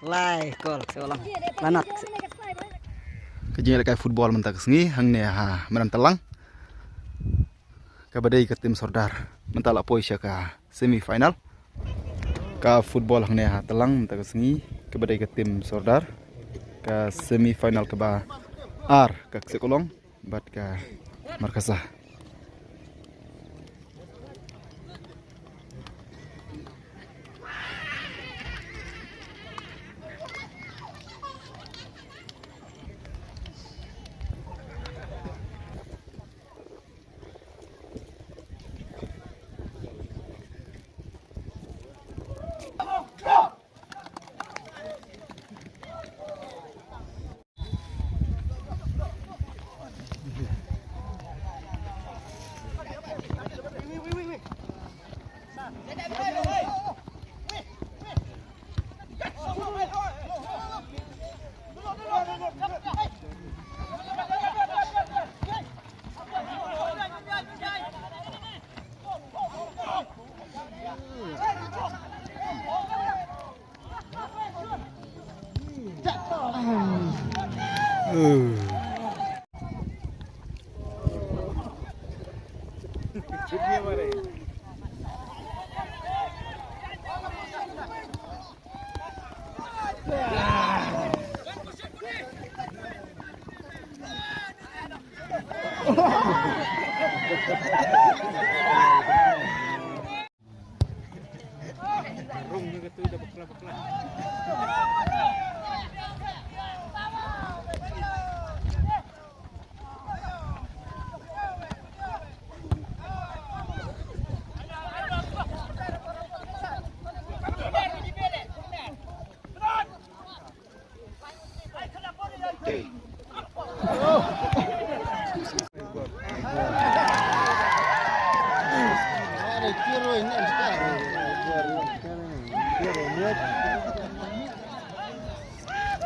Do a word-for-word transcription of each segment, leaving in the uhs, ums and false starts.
Lai kol, se ulang. Lanot. Ka jingïalehkai football mynta ka sngi hangne ha Madan Tlang. Kaba dei ka tim Sordar mynta la poi sha ka semi final. Ka football hangne ha Tlang mynta ka sngi kaba dei ka tim Sordar. Ka semi final kaba ar ka Ksekolong bad ka Markasa.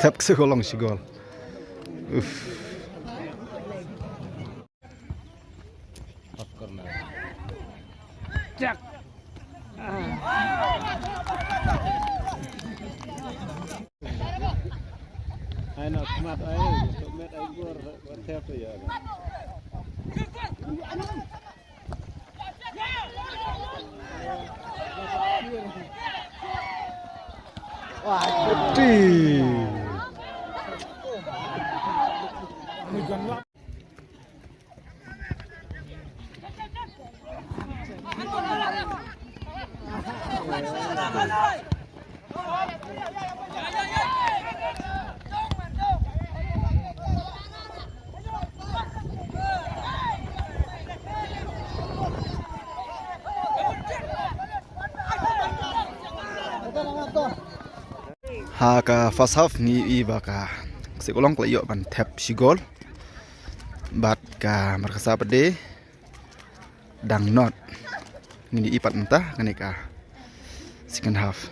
Thep Ksekolong shi gol. Uff. Ai na khmat ai, to met ai gor, gor thep to ya. Wah, putih. Ha ka first half ngi ïohi ba ka Ksekolong ka la ïoh ban thep shi gol. Bad ka Markasa pat de dang not. Ngin ïohi pat mynta kane ka second half.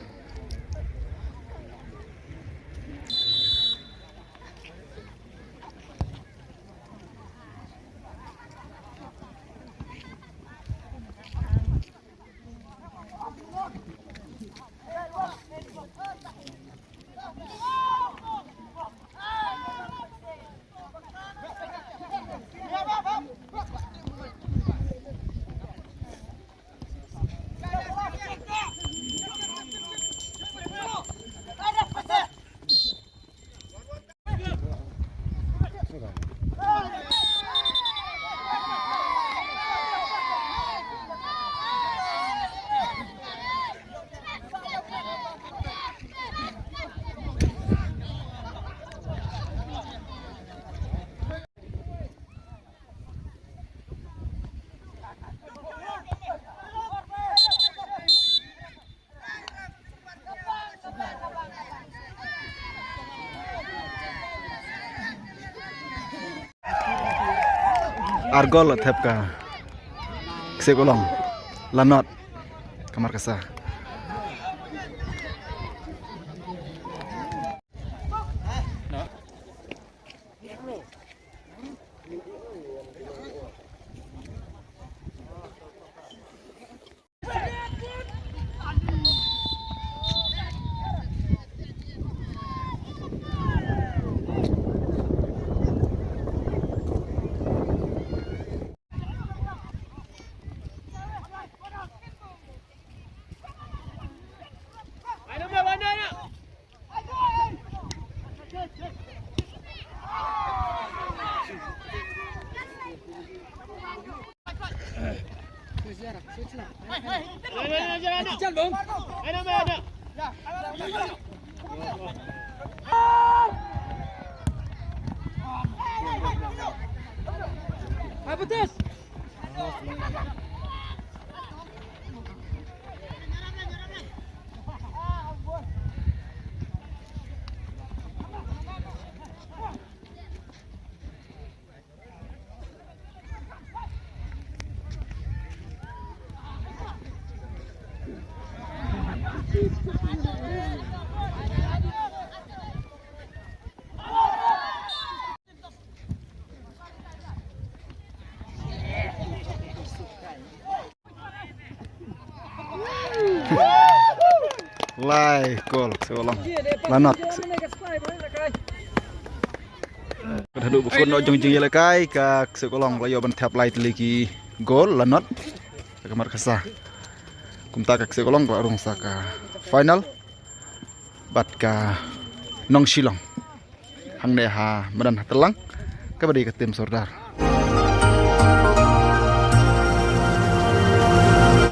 Ar gol la thep ka Ksekolong, la not ka Markasa. Lai kol, Ksewlong. Lanot. Ka haduh bukun no jong jingïalehkai, ka Ksewlong la ïoh ban thep lai tylli ki gol, lanot. Ka Markhasa. Kumta ka Ksewlong ka la rung sa ka final. Bad ka Nongshillong. Hangne ha madan ha Tyrlang. Kaba dei ka tim Sordar.